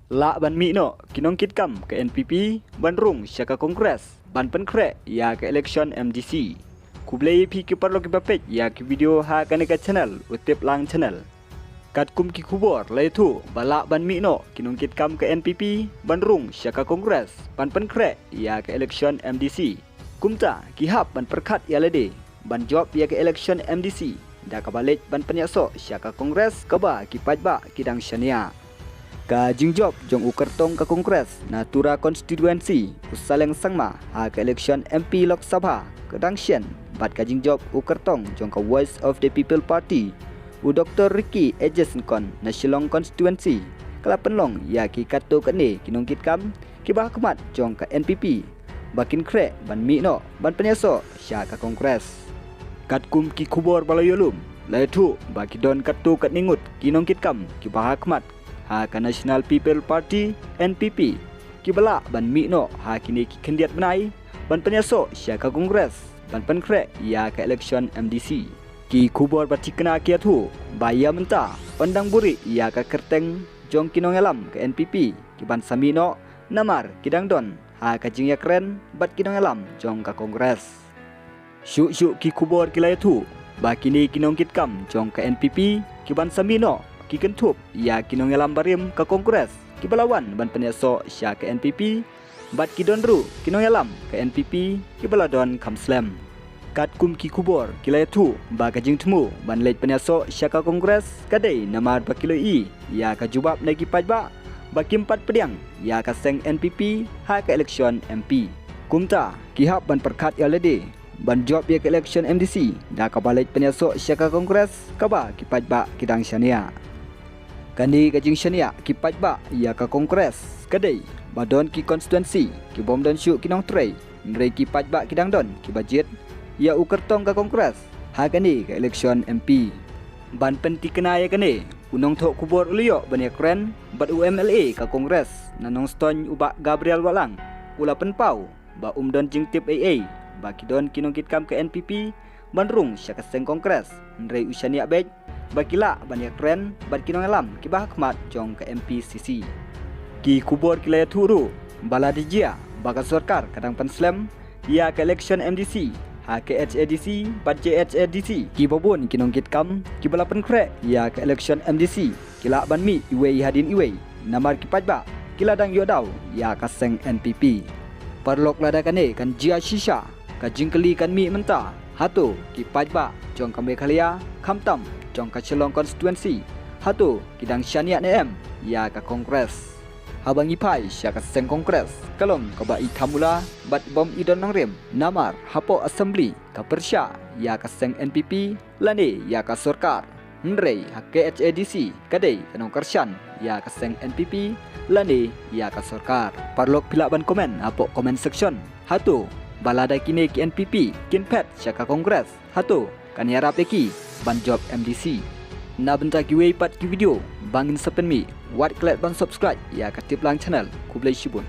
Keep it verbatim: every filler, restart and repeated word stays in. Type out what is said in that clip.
Lah ban mih noh ki nongkitkam ka N P P ban rung sha ka Congress ban pynkhreh ïa ka election M D C. Khublei ïa phi ki paralok kiba peit ïa ki video ha kane ka channel, u Tip Lang Channel. Katkum ki khubor la ïathuh ba lah ban mih noh ki nongkitkam ka N P P ban rung sha ka Congress ban pynkhreh ïa ka election M D C. Kumta ki hap ban pyrkhat ïa lade ban jop ïa ka election M D C da kaba leit ban pynïasoh sha ka Congress kaba ki paidbah ki dang shaniah. Ka jingjop jong u kyrtong ka Congress na Tura constituency, u Saleng Sangma, ha ka election M P Lok Sabha ka dang shen bad ka jingjop u kyrtong jong ka Voice of the People Party, u Doktor Ricky A J Syngkon, na Shillong constituency, ka la pynlong ïa ki katto katne ki nongkitkam kiba hakhmat jong ka N P P ba kin khreh ban mih noh ban pynïasoh sha ka Congress. Katkum ki khubor ba la ïoh lum, la ïathuh ba ki don katto katne ngut ki nongkitkam kiba hakhmat ha ka National People Party, N P P, kiba lah ban mih noh ha kine ki khyndiat bnai ban pynïasoh sha ka Congress ban pynkhreh ïa ka election M D C. Ki khubor ba thikna ki ïathuh ba ïa mynta yn dang buhrieh ïa ka kyrteng jong ki nongïalam ka N P P ki ban sa mih noh, namar ki dang don ha ka jingïakren bad ki nongïalam jong ka Congress. Shuh shuh ki khubor ki la ïathuh ba kine ki nongkitkam jong ka N P P ki ban sa mih noh ki kynthup ïa ki nongïalam barim ka Congress kiba la wan ban pynïasoh sha ka N P P, bad ki don ruh ki nongïalam ka N P P kiba la don kham slem. Katkum ki khubor ki la ïathuh ba ka jingthmu ban leit pynïasoh sha ka Congress ka dei namar ba ki la ïohi ïa ka jubab na ki paidbah ba kim pat pdiang ïa ka seng N P P ha ka election M P. Kumta ki hap ban pyrkhat ïa lade ban jop ïa ka election M D C da kaba leit pynïasoh sha ka Congress kaba ki paidbah ki dang shaniah. Kane ka jingshaniah ki paidbah ïa ka Congress ka dei ba don ki constituency ki bym don shuh ki nongtrei, hynrei ki paidbah ki dang don kiba jied ïa u kyrtong ka Congress ha kane ka election M P. Ban pynthikna ïa kane, u nongthoh khubor u la ïoh ban ïakren bad u M L A ka Congress na Nongstoiñ, u Bah Gabriel Wahlang, u la pynpaw ba um don jingtip ei ei ba ki don ki nongkitkam ka N P P ban rung sha ka seng Congress, hynrei u shaniah beit ba ki lah ban ïakren bad ki nongïalam kiba hakhmat jong ka M P C C. Ki khubor ki la ïathuh ruh ba la dei jia ba ka sorkar ka dang pynslem ïa ka election M D C ha K H A D C bad J H A D C, kiba bun ki nongkitkam kiba la pynkhreh ïa ka election M D C ki lah ban mih iwei hadien iwei namar ki paidbah ki la dang ïoh daw ïa ka seng N P P. Paralok, lada kane kan jia shisha, ka jingkylli kan mih mynta, hato ki paidbah jong ka Meghalaya, khamtam jong ka Shillong constituency, hato ki dang shaniah ne em ïa ka Congress? Haba ngi phai sha ka seng Congress, ka long kaba i kham u la bad bym i don nongrim, namar hapoh Assembly ka pyrshah ïa ka seng N P P lane ïa ka sorkar. Hynrei ha K H A D C ka dei ka nongkyrshan ïa ka seng N P P lane ïa ka sorkar. Paralok, phi lah ban comment hapoh comment section. Hato ba lada kine ki N P P kin phet sha ka Congress, hato kan ïarap ïa ki ban jop M D C? Na bynta kiwei pat ki video ba ngin sa pynmih, wat klet ban subscribe ïa ka Tip Lang Channel. Khublei shibun.